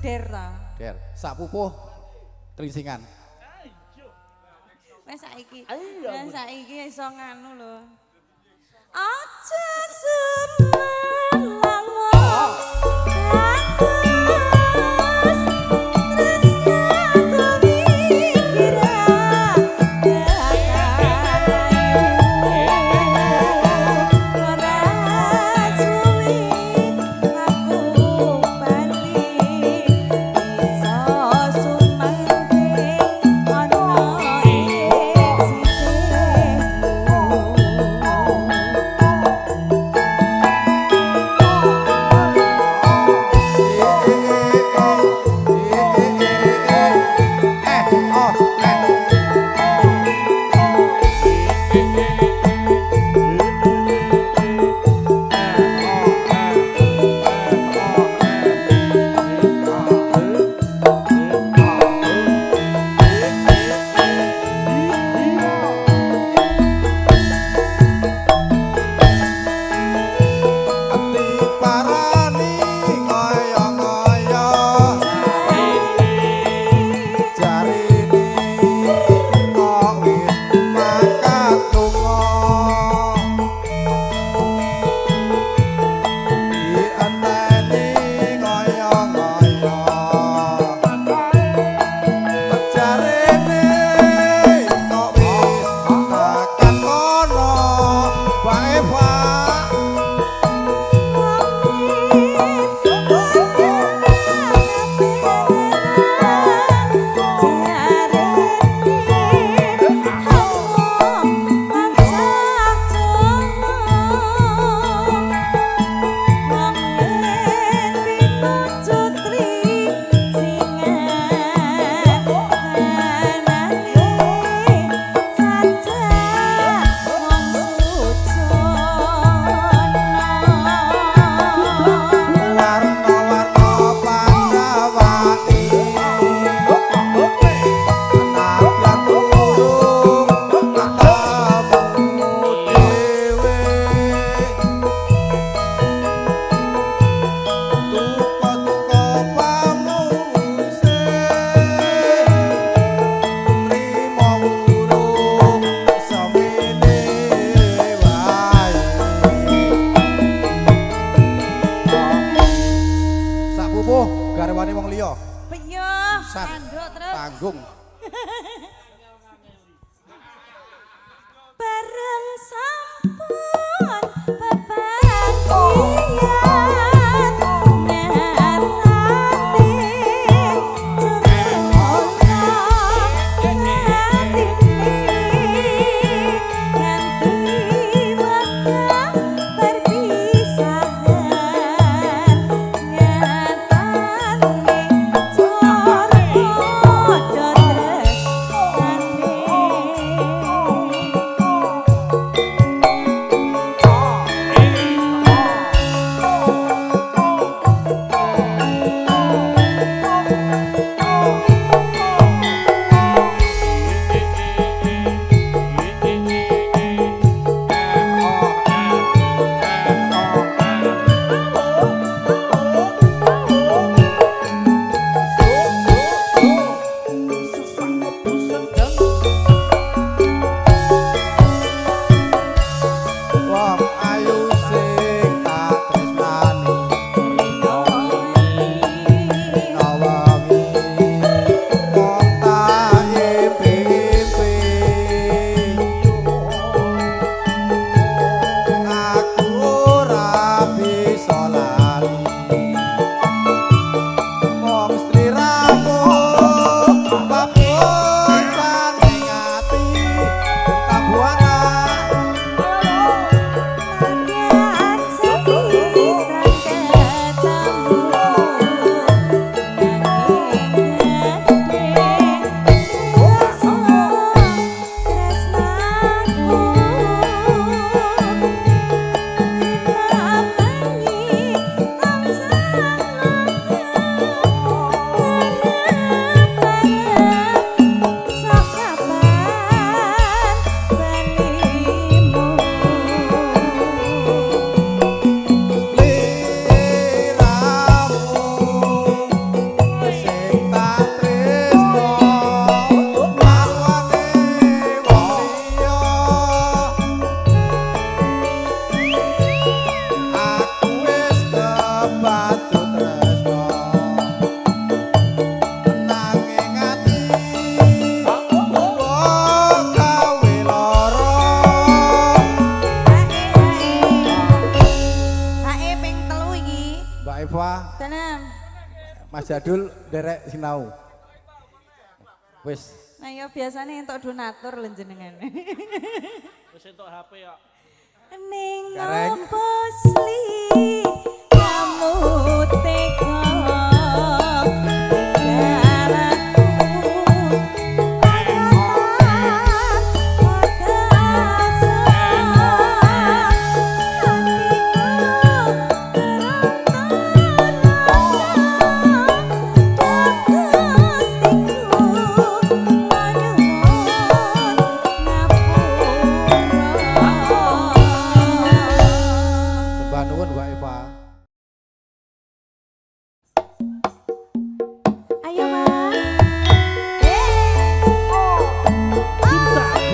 Der ta. Der, sak pupuh kringsingan. Wes saiki. Wes saiki iso nganu lho. Aja semen bagus tresnaku mikira bakal ora suwi aku bali iso sumandhing ana ing sisihmu. Eh, oh, eh. Diparani ngoyo-ngoyo jarine kok wis mangkat lunga dienteni ngoyo-ngoyo jarine kok wis tekan kono bae Pak. Warna-warna pandawani nadyan durung ketemu dhewe tuka-tuka pamuse trimo wurung semene wae. Sak pupuh garwane wong liya. Piye? San. Tanduk terus. Tanggung. Bareng sampun bebagian nyatane jero atine nganti wekdal perpisahan nyatane cara padha tresnane. Jadul derek sinau. Wis. Nah ya biasanya entuk donatur lho jenengan. Wis entuk HP ya. Ning Gareng. opo sli kamu tega tinggal aku Sembah nuwun Mbak Eva. Ayo Mas. Cinta Buana.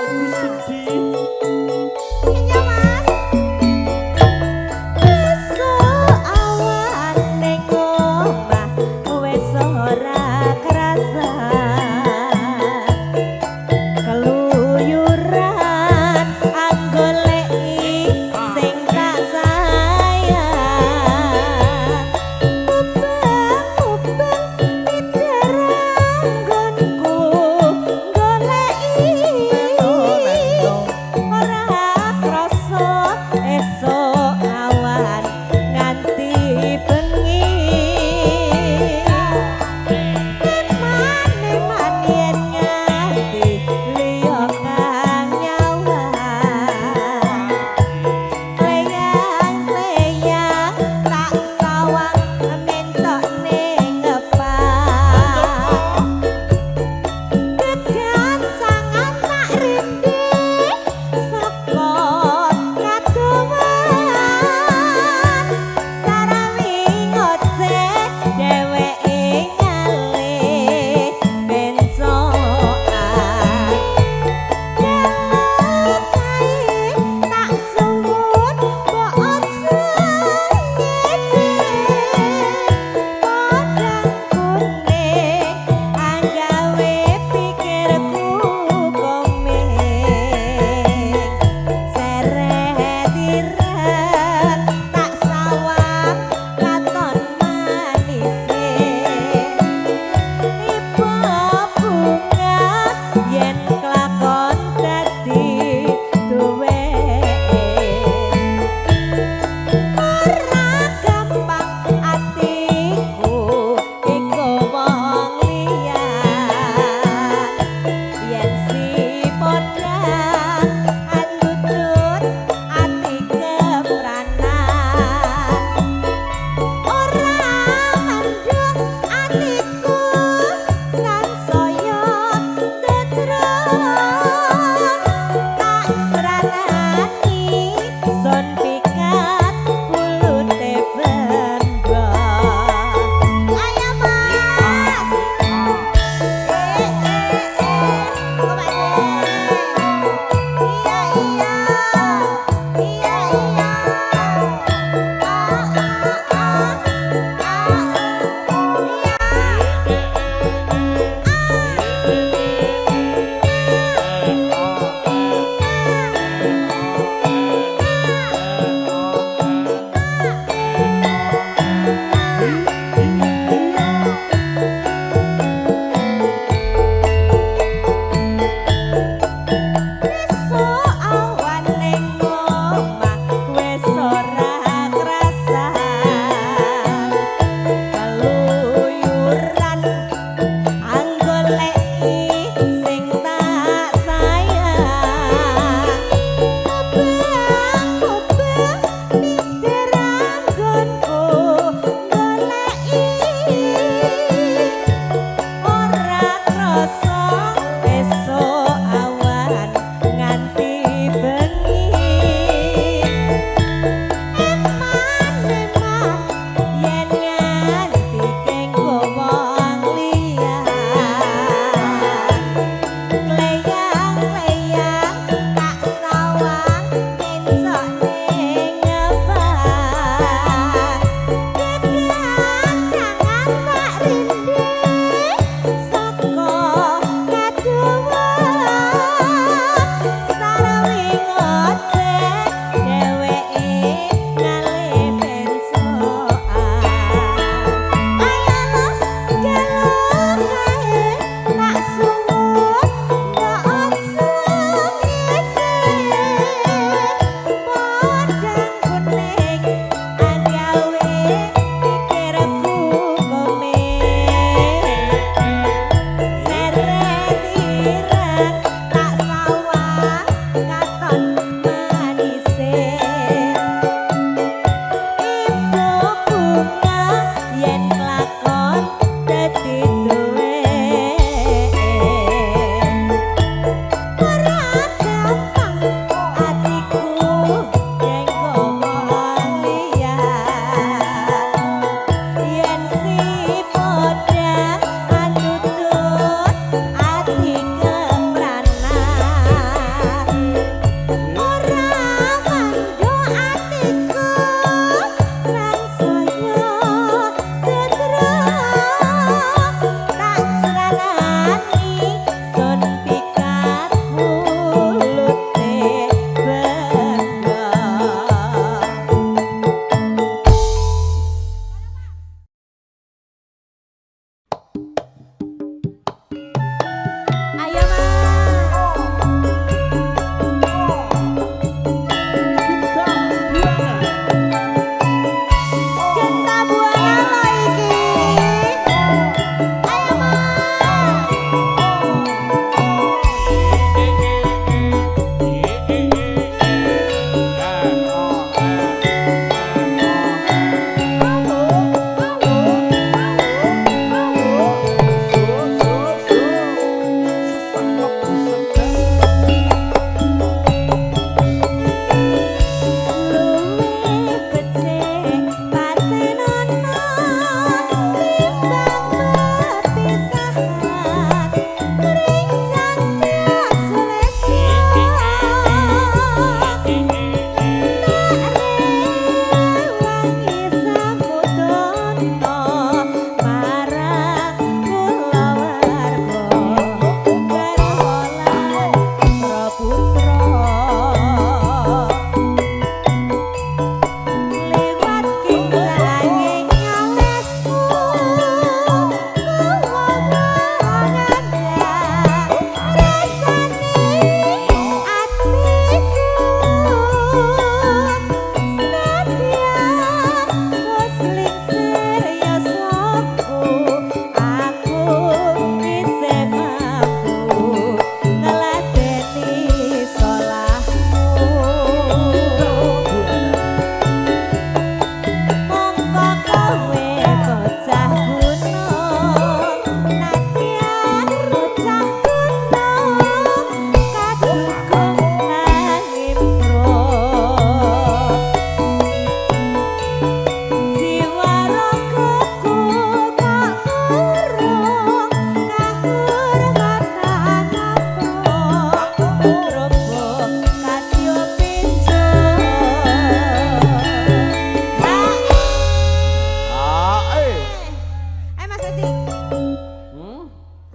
Aku sedih. Iya Mas. Esuk awan ning omah wis ora kerasa. Keluyuran anggoleki sing tak sayang. Mubeng-mubeng mideranggonku goleki. Ora krasa esuk awan nganti bengi. Manis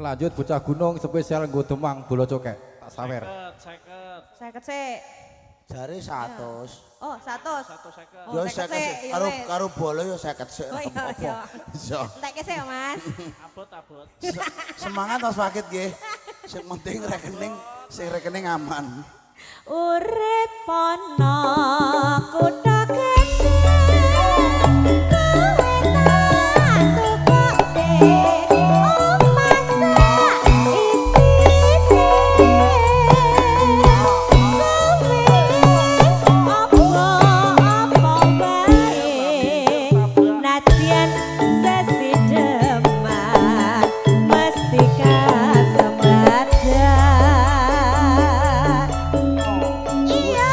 Lanjut bocah gunung spesial nggo Demang bola cokek tak sawer. 50. 50 sik. Jare 100. Oh, 100. 150. Yo 50 sik. Karo karo bola yo 50 sik. Oh iya iya. Iso. Entekke sik ya, Mas. Abot-abot. Semangat Mas Wakit nggih. Sing penting rekening, sing rekening aman. Urip ana kutha gedhe. Kowe tak tukoke. Omah sak isine. Kowe apa-apa wae. Nadyan sesideman mesti kasembadan. Iya.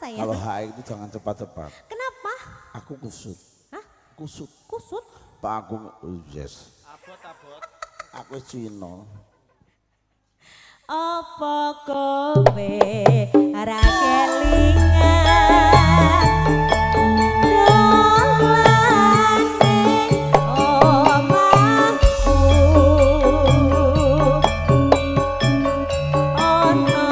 sayang? Kalau HI itu jangan cepat-cepat. Kenapa? Aku kusut. Hah? Kusut. Kusut? Pak aku, yes. Abot abot. Aku Cina. Apa kowe ora kelingan dolane omahku ana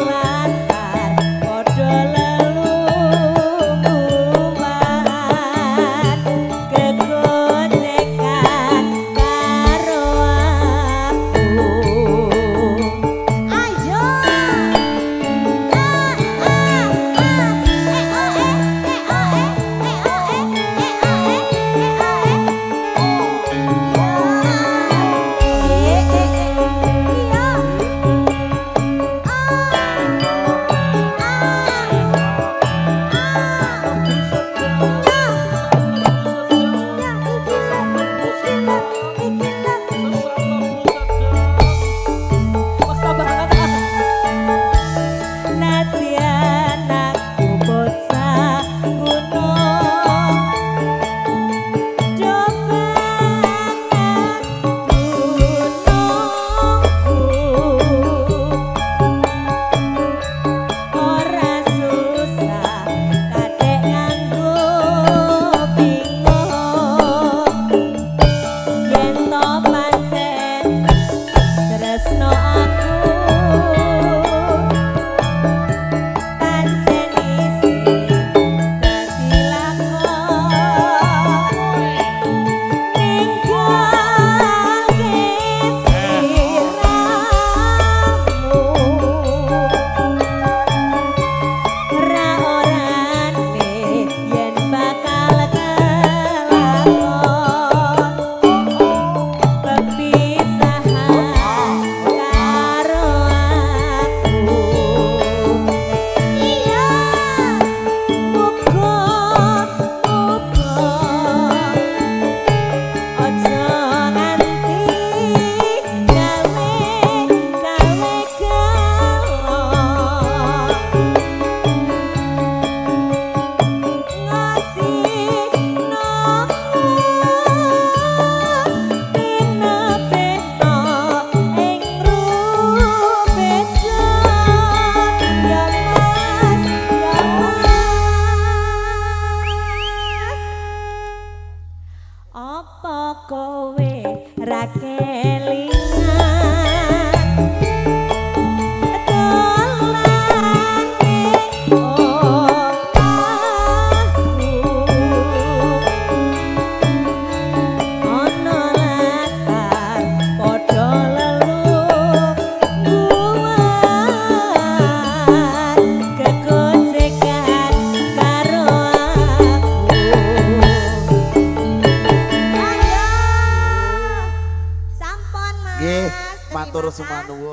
latar padha lelungan kegojekan karo aku. Ayo. A a a e o e e o e e o e e o e e o e o e e e iya a a a ya iki iki lho iki lho. Maksa banget. Nadyan aku bocah gunung do banget gunungku ora susah kadek nganggo bingung yen to pancen tresno aku pancen isih dadi lakon ninggalke sliramu ra orane yen bakal kelakon pepisahan karo aku. Iya, muga muga aja nganti gawe gawe gelo ngati nomu pina-pina ing rubedo ya Mas, ya Mas. Apa kowe ra kelingan dolane omahku ana latar padha lelungguan kegojekan karo aku. Ayo. Sampun Mas. Nggih, Terima matur kasih. sumanuwun.